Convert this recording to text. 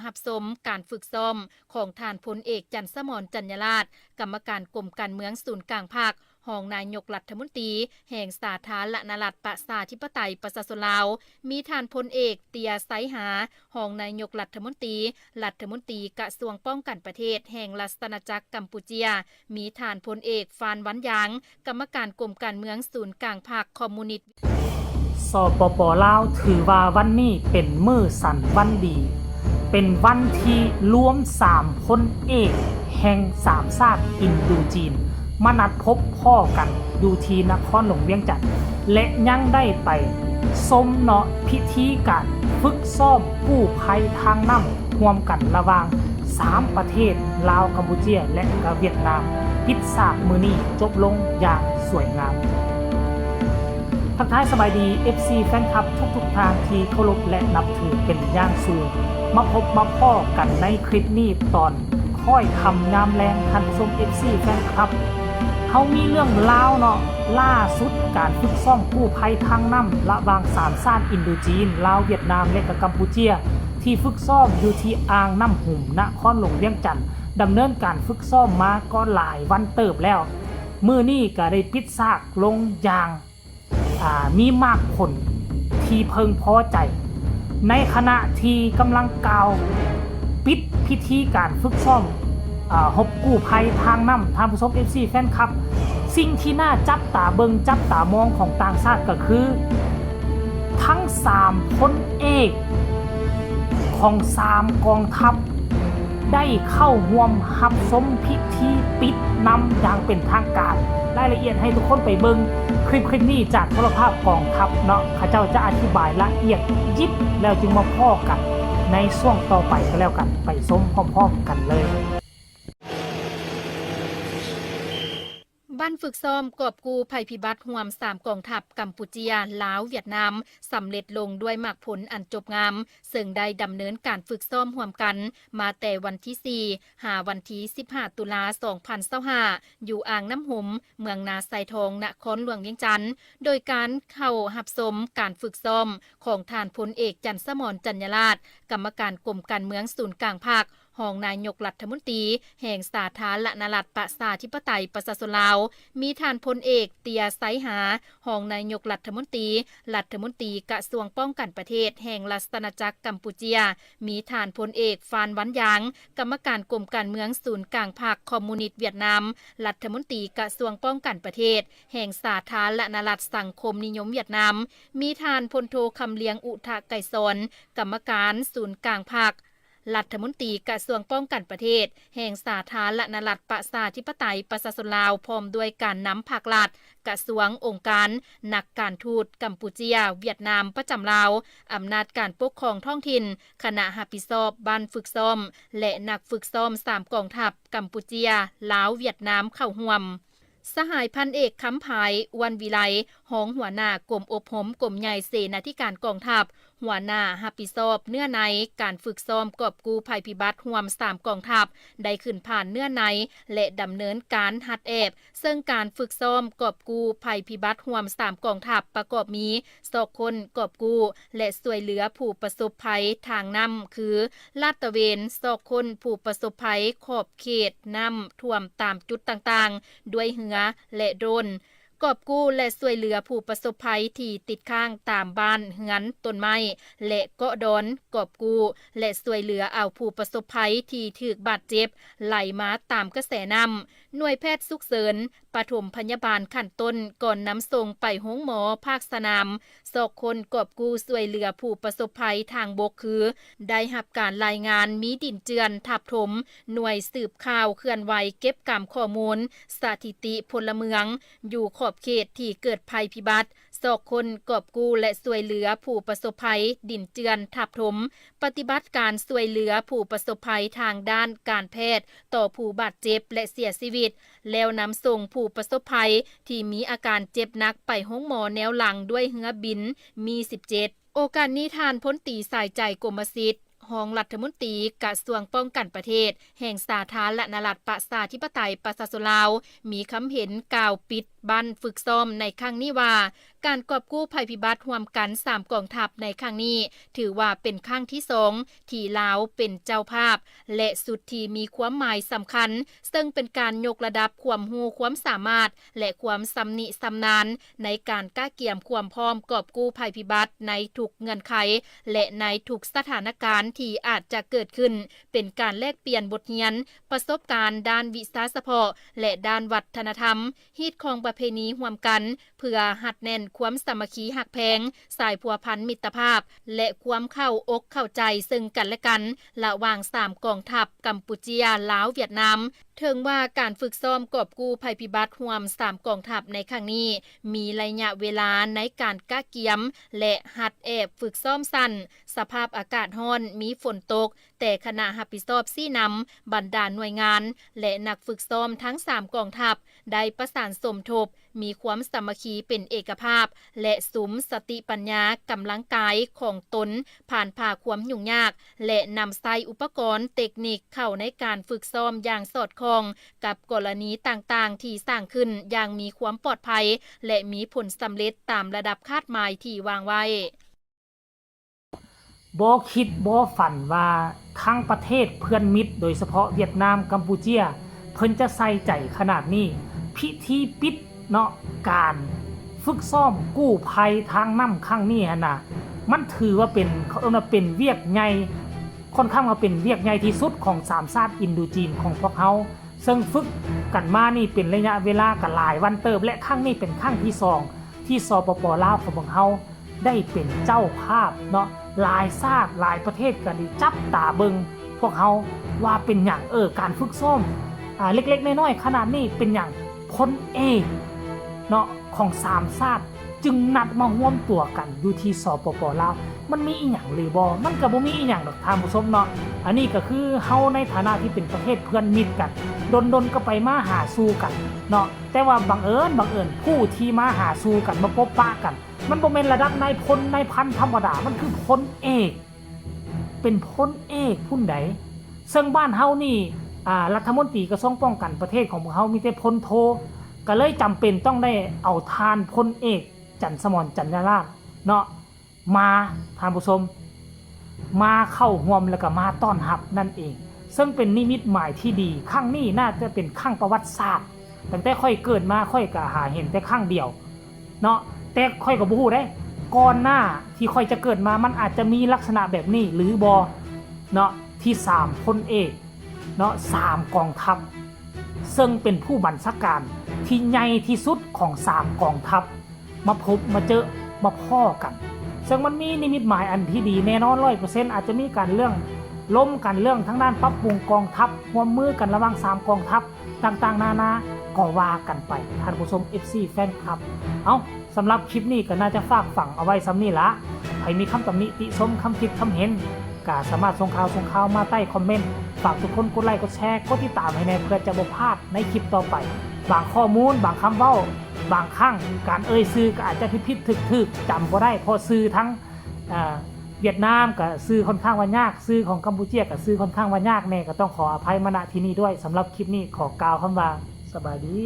ຮັບຊົມການຝຶກຊ້ອມຂອງທ່ານພົນເອກ ຈັນສະໝອນ ຈັນຍາລາດ ກຳມະການກົມການເມືອງສູນກາງພັກ, ຮອງນາຍົກລັດຖະມົນຕີແຫ່ງສາທາລະນະລັດປະຊາທິປະໄຕປະຊາຊົນລາວ, ມີທ່ານພົນເອກ ເຕຍ ໄຊຫາ ຮອງນາຍົກລັດຖະມົນຕີ, ລັດຖະມົນຕີກະຊວງປ້ອງກັນປະເທດແຫ່ງລາຊະອານາຈັກກຳປູເຈຍ, ມີທ່ານພົນເອກ ຟານ ວັນຢາງ ກຳມະການກົມການເມືອງສູນກາງພັກຄອມມູນິດ. ສປປ ລາວ ຖືວ່າວັນນີ້ເປັນມື້ສັນວັນດີ, ເປັນວັນທີ່ລວມສາມພົນເອກແຫ່ງສາມຊາດອິນດູຈີນ ມານັດພົບພໍ້ກັນຢູ່ທີ່ນະຄອນຫຼວງວຽງຈັນ ແລະ ຍັງໄດ້ໄປຊົມເນາະ ພິທີການຝຶກຊ້ອມກູ້ໄພທາງນ້ຳຮ່ວມກັນລະຫວ່າງສາມປະເທດ ລາວ, ກຳປູເຈຍ ແລະ ກະຫວຽດນາມ ປິດສາກມື້ນີ້ຈົບລົງຢ່າງສວຍງາມ. ທັກທາຍສະບາຍດີ ເອັຟຊີ ແຟນຄລັບທຸກໆທ່ານທີ່ເຄົາລົບ ແລະ ນັບຖືເປັນຢ່າງສູງ. ມາພົບມາພໍ້ກັນໃນຄລິບນີ້ຕອນຄ້ອຍຄ່ຳຍາມແລງ, ທ່ານຜູ້ຊົມ ເອັຟຊີ ແຟນຄລັບ. ເຮົາມີເລື່ອງລາວເນາະ, ລ່າສຸດການຝຶກຊ້ອມກູ້ໄພທາງນ້ຳລະຫວ່າງສາມຊາດອິນໂດຈີນ, ລາວ, ຫວຽດນາມ ແລະ ກະກຳປູເຈຍ ທີ່ຝຶກຊ້ອມຢູ່ທີ່ອ່າງນ້ຳຫຸມ ນະຄອນຫຼວງວຽງຈັນ ດຳເນີນການຝຶກຊ້ອມມາກໍຫຼາຍວັນເຕີບແລ້ວ. ມື້ນີ້ກໍໄດ້ປິດສາກລົງຢ່າງ ອາ ມີໝາກຜົນທີ່ເພິ່ງພໍໃຈ. ໃນຂະນະທີ່ກຳລັງກ່າວປິດພິທີການຝຶກຊ້ອມ ອາ ຮົບກູ້ໄພທາງນ້ຳ, ທ່ານຜູ້ຊົມ ເອັຟຊີ ແຟນຄລັບ, ສິ່ງທີ່ໜ້າຈັບຕາເບິ່ງຈັບຕາມອງຂອງຕ່າງຊາດກໍຄື ທັງສາມພົນເອກຂອງສາມກອງທັບ ໄດ້ເຂົ້າຮ່ວມຮັບຊົມພິທີປິດນຳຢ່າງເປັນທາງການ. ລາຍລະອຽດໃຫ້ທຸກຄົນໄປເບິ່ງຄລິບ ຄລິບນີ້ຈາກໂທລະພາບກອງທັບເນາະ, ເຂົາເຈົ້າຈະອະທິບາຍລະອຽດຢິບ ແລ້ວຈຶ່ງມາພໍ້ກັນໃນຊ່ວງຕໍ່ໄປກໍແລ້ວກັນ, ໄປຊົມພ້ອມໆກັນເລີຍ. ບັ້ນຝຶກຊ້ອມກອບກູ້ໄພພິບັດຮ່ວມສາມກອງທັບ ກຳປູເຈຍ, ລາວ, ຫວຽດນາມ ສຳເລັດລົງດ້ວຍໝາກຜົນອັນຈົບງາມ, ເຊິ່ງໄດ້ດຳເນີນການຝຶກຊ້ອມຮ່ວມກັນມາແຕ່ວັນທີສີ່ ຫາວັນທີສິບຫ້າ ຕຸລາ ສອງພັນຊາວຫ້າ ຢູ່ອ່າງນ້ຳຫົມ ເມືອງນາຊາຍທອງ ນະຄອນຫຼວງວຽງຈັນ, ໂດຍການເຂົ້າຮັບຊົມການຝຶກຊ້ອມຂອງທ່ານພົນເອກ ຈັນສະໝອນ ຈັນຍາລາດ ກຳມະການກົມການເມືອງສູນກາງພັກ, ຮອງນາຍົກລັດຖະມົນຕີແຫ່ງສາທາລະນະລັດປະຊາທິປະໄຕປະຊາຊົນລາວ, ມີທ່ານພົນເອກ ເຕຍ ໄຊຫາ ຮອງນາຍົກລັດຖະມົນຕີ, ລັດຖະມົນຕີກະຊວງປ້ອງກັນປະເທດແຫ່ງລາຊະອານາຈັກກຳປູເຈຍ, ມີທ່ານພົນເອກ ຟານ ວັນຢາງ ກຳມະການກົມການເມືອງສູນກາງພັກຄອມມູນິດຫວຽດນາມ, ລັດຖະມົນຕີກະຊວງປ້ອງກັນປະເທດແຫ່ງສາທາລະນະລັດສັງຄົມນິຍົມຫວຽດນາມ, ມີທ່ານພົນໂທ ຄຳລຽງ ອຸທະໄກສອນ ກຳມະການສູນກາງພັກ ລັດຖະມົນຕີກະຊວງປ້ອງກັນປະເທດແຫ່ງສາທາລະນະລັດປະຊາທິປະໄຕປະຊາຊົນລາວ ພ້ອມດ້ວຍການນຳພັກລັດ, ກະຊວງ, ອົງການ, ນັກການທູດກຳປູເຈຍ, ຫວຽດນາມປະຈຳລາວ, ອຳນາດການປົກຄອງທ້ອງຖິ່ນ, ຄະນະຮັບຜິດຊອບບ້ານຝຶກຊ້ອມ ແລະ ນັກຝຶກຊ້ອມສາມກອງທັບ ກຳປູເຈຍ, ລາວ, ຫວຽດນາມ ເຂົ້າຮ່ວມ. ສະຫາຍພັນເອກ ຄຳພາຍ ອ້ວນວິໄລ ຮອງຫົວໜ້າກົມອົບຮົມກົມໃຫຍ່ເສນາທິການກອງທັບ, ຫົວໜ້າຮັບຜິດຊອບເນື້ອໃນການຝຶກຊ້ອມກອບກູ້ໄພພິບັດຮ່ວມສາມກອງທັບ ໄດ້ຂຶ້ນຜ່ານເນື້ອໃນ ແລະ ດຳເນີນການຮັດແອບ, ເຊິ່ງການຝຶກຊ້ອມກອບກູ້ໄພພິບັດຮ່ວມສາມກອງທັບ ປະກອບມີ ຊອກຄົ້ນ, ກອບກູ້ ແລະ ຊ່ວຍເຫຼືອຜູ້ປະສົບໄພທາງນ້ຳ ຄື ລາດຕະເວນ, ຊອກຄົ້ນຜູ້ປະສົບໄພຂອບເຂດນ້ຳຖ້ວມຕາມຈຸດຕ່າງໆ ດ້ວຍເຮືອ ແລະ ໂດຣນ, ກອບກູ້ ແລະ ຊ່ວຍເຫຼືອຜູ້ປະສົບໄພທີ່ຕິດຄ້າງຕາມບ້ານເຮືອນ, ຕົ້ນໄມ້ ແລະ ເກາະດອນ, ກອບກູ້ ແລະ ຊ່ວຍເຫຼືອເອົາຜູ້ປະສົບໄພທີ່ຖືກບາດເຈັບໄຫຼມາຕາມກະແສນ້ຳ, ໜ່ວຍແພດສຸກເສີນ ປະຖົມພະຍາບານຂັ້ນຕົ້ນ ກ່ອນນຳສົ່ງໄປໂຮງໝໍພາກສະໜາມ, ຊອກຄົ້ນກອບກູ້ຊ່ວຍເຫຼືອຜູ້ປະສົບໄພທາງບົກ ຄື ໄດ້ຮັບການລາຍງານມີດິນເຈື່ອນທັບຖົມ, ໜ່ວຍສືບຂ່າວເຄື່ອນໄຫວເກັບກຳຂໍ້ມູນສະຖິຕິພົນລະເມືອງ ຢູ່ຂອບເຂດທີ່ເກີດໄພພິບັດ, ຊອກຄົ້ນກອບກູ້ ແລະ ຊ່ວຍເຫຼືອຜູ້ປະສົບໄພດິນເຈື່ອນທັບຖົມ, ປະຕິບັດການຊ່ວຍເຫຼືອຜູ້ປະສົບໄພທາງດ້ານການແພດຕໍ່ຜູ້ບາດເຈັບ ແລະ ເສຍຊີວິດ, ແລ້ວນຳສົ່ງຜູ້ປະສົບໄພທີ່ມີອາການເຈັບໜັກໄປໂຮງໝໍແນວຫຼັງດ້ວຍເຮືອບິນມີສິບເຈັດ. ໂອກາດນີ້ ທ່ານ ພົນຕີ ສາຍໃຈ ກົມມະສິດ ຮອງລັດຖະມົນຕີກະຊວງປ້ອງກັນປະເທດແຫ່ງສາທາລະນະລັດປະຊາທິປະໄຕປະຊາຊົນລາວ ມີຄຳເຫັນກ່າວປິດບັ້ນຝຶກຊ້ອມໃນຄັ້ງນີ້ວ່າ ການກອບກູ້ໄພພິບັດຮ່ວມກັນສາມກອງທັບໃນຄັ້ງນີ້ ຖືວ່າເປັນຄັ້ງທີສອງທີ່ລາວເປັນເຈົ້າພາບ ແລະ ຊຸດທີ່ມີຄວາມໝາຍສຳຄັນ ເຊິ່ງເປັນການຍົກລະດັບຄວາມຮູ້ຄວາມສາມາດ ແລະ ຄວາມຊຳນິຊຳນານໃນການກະກຽມຄວາມພ້ອມກອບກູ້ໄພພິບັດໃນທຸກເງື່ອນໄຂ ແລະ ໃນທຸກສະຖານະການທີ່ອາດຈະເກີດຂຶ້ນ, ເປັນການແລກປ່ຽນບົດຮຽນ, ປະສົບການດ້ານວິຊາສະເພາະ ແລະ ດ້ານວັດທະນະທຳ, ຮີດຄອງປະເພນີຮ່ວມກັນ ເພື່ອຮັດແໜ້ນຄວາມສາມັກຄີຮັກແພງ, ສາຍພົວພັນມິດຕະພາບ ແລະ ຄວາມເຂົ້າອົກເຂົ້າໃຈເຊິ່ງກັນແລະກັນ ລະຫວ່າງສາມກອງທັບ ກຳປູເຈຍ, ລາວ, ຫວຽດນາມ. ເຖິງວ່າການຝຶກຊ້ອມກອບກູ້ໄພພິບັດຮ່ວມສາມກອງທັບໃນຄັ້ງນີ້ ມີໄລຍະເວລາໃນການກະກຽມ ແລະ ຫັດແອບຝຶກຊ້ອມສັ້ນ, ສະພາບອາກາດຮ້ອນ, ມີຝົນຕົກ, ແຕ່ຄະນະຮັບຜິດຊອບຊີ້ນຳ, ບັນດາໜ່ວຍງານ ແລະ ນັກຝຶກຊ້ອມທັງສາມກອງທັບ ໄດ້ປະສານສົມທົບ, ມີຄວາມສາມັກຄີເປັນເອກະພາບ ແລະ ສຸມສະຕິປັນຍາກຳລັງກາຍຂອງຕົນ ຜ່ານຜ່າຄວາມຫຍຸ້ງຍາກ ແລະ ນຳໃຊ້ອຸປະກອນເຕັກນິກເຂົ້າໃນການຝຶກຊ້ອມຢ່າງສອດຄ່ອງກັບກໍລະນີຕ່າງໆທີ່ສ້າງຂຶ້ນຢ່າງມີຄວາມປອດໄພ ແລະ ມີຜົນສຳເລັດຕາມລະດັບຄາດໝາຍທີ່ວາງໄວ້. ບໍ່ຄິດບໍ່ຝັນວ່າທັງປະເທດເພື່ອນມິດ, ໂດຍສະເພາະຫວຽດນາມ, ກຳປູເຈຍ, ເພິ່ນຈະໃສ່ໃຈຂະໜາດນີ້. ພິທີປິດເນາະ ການຝຶກຊ້ອມກູ້ໄພທາງນ້ຳຄັ້ງນີ້ຫັ້ນນະ, ມັນຖືວ່າເປັນ, ເຂົາເອີ້ນວ່າເປັນວຽກໃຫຍ່, ຄ່ອນຂ້າງວ່າເປັນວຽກໃຫຍ່ທີ່ສຸດຂອງສາມຊາດອິນໂດຈີນຂອງພວກເຮົາ. ເຊິ່ງຝຶກກັນມານີ້ເປັນໄລຍະເວລາກໍຫຼາຍວັນເຕີບ ແລະ ຄັ້ງນີ້ເປັນຄັ້ງທີສອງທີ່ ສປປ ລາວ ຂອງພວກເຮົາໄດ້ເປັນເຈົ້າພາບເນາະ, ຫຼາຍຊາດຫຼາຍປະເທດກໍໄດ້ຈັບຕາເບິ່ງພວກເຮົາວ່າເປັນຫຍັງ ເອີ ການຝຶກຊ້ອມ ອາ ເລັກໆນ້ອຍໆຂະໜາດນີ້ເປັນຫຍັງ ພົນເອກເນາະ ຂອງສາມຊາດ ຈຶ່ງນັດມາຮວມຕົວກັນຢູ່ທີ່ ສປປ ລາວ. ມັນມີອີ່ຫຍັງຫຼືບໍ່? ມັນກໍບໍ່ມີອີ່ຫຍັງດອກທ່ານຜູ້ຊົມເນາະ. ອັນນີ້ກໍຄືເຮົາໃນຖານະທີ່ເປັນປະເທດເພື່ອນມິດກັນ, ດົນໆກໍໄປມາຫາສູ່ກັນເນາະ. ແຕ່ວ່າບັງເອີນ, ບັງເອີນຜູ້ທີ່ມາຫາສູ່ກັນ, ມາພົບປະກັນ, ມັນບໍ່ແມ່ນລະດັບນາຍພົນ, ນາຍພັນທຳມະດາ, ມັນຄືພົນເອກ. ເປັນພົນເອກພຸ້ນໃດ໋. ເຊິ່ງບ້ານເຮົານີ້ ອາ ລັດຖະມົນຕີກະຊວງປ້ອງກັນປະເທດຂອງພວກເຮົາມີແຕ່ພົນໂທ, ກໍເລີຍຈຳເປັນຕ້ອງໄດ້ເອົາທ່ານພົນເອກ ຈັນສະໝອນ ຈັນຍາລາດ ເນາະ ມາ, ທ່ານຜູ້ຊົມ, ມາເຂົ້າຮ່ວມ ແລ້ວກໍມາຕ້ອນຮັບນັ້ນເອງ. ເຊິ່ງເປັນນິມິດໝາຍທີ່ດີ, ຄັ້ງນີ້ໜ້າຈະເປັນຄັ້ງປະຫວັດສາດ. ຕັ້ງແຕ່ຂ້ອຍເກີດມາ ຂ້ອຍກໍຫາເຫັນແຕ່ຄັ້ງດຽວເນາະ, ແຕ່ຂ້ອຍກໍບໍ່ຮູ້ເດ້ ກ່ອນໜ້າທີ່ຂ້ອຍຈະເກີດມາ ມັນອາດຈະມີລັກສະນະແບບນີ້ຫຼືບໍ່ເນາະ, ທີ່ສາມພົນເອກເນາະ, ສາມກອງທັບ ເຊິ່ງເປັນຜູ້ບັນຊາການທີ່ໃຫຍ່ທີ່ສຸດຂອງສາມກອງທັບ ມາພົບມາເຈີມາພໍ້ກັນ. ເຊິ່ງມັນມີນິມິດໝາຍອັນທີ່ດີແນ່ນອນຮ້ອຍເປີເຊັນ, ອາດຈະມີການເລື່ອງລົມກັນເລື່ອງທາງດ້ານປັບປຸງກອງທັບ, ຮ່ວມມືກັນລະຫວ່າງສາມກອງທັບຕ່າງໆນານາ ກໍວ່າກັນໄປ ທ່ານຜູ້ຊົມ ເອັຟຊີ ແຟນຄລັບ. ເອົ້າ, ສຳລັບຄລິບນີ້ກໍໜ້າຈະຝາກຝັງເອົາໄວ້ສ່ຳນີ້ລະ. ໃຜມີຄຳຕຳໜິຕິຊົມ, ຄຳຄິດຄຳເຫັນ ກໍສາມາດສົ່ງຂ່າວ, ສົ່ງຂ່າວມາໃຕ້ຄອມເມັນ. ຝາກທຸກຄົນກົດໄລ, ກົດແຊ, ກົດຕິດຕາມໃຫ້ແດ່ ເພື່ອຈະບໍ່ພາດໃນຄລິບຕໍ່ໄປ. ບາງຂໍ້ມູນ, ບາງຄຳເວົ້າ, ບາງຄັ້ງການເອີ່ຍຊື່ກໍອາດຈະຜິດໆຖືກໆ, ຈຳບໍ່ໄດ້ ເພາະຊື່ທັງ ອາ ຫວຽດນາມກໍຊື່ຄ່ອນຂ້າງວ່າຍາກ, ຊື່ຂອງກຳປູເຈຍກໍຊື່ຄ່ອນຂ້າງວ່າຍາກແດ່, ກໍຕ້ອງຂໍອະໄພມາ ນະ ທີ່ນີ້ດ້ວຍ. ສຳລັບຄລິບນີ້ຂໍກ່າວຄຳວ່າ ສະບາຍດີ.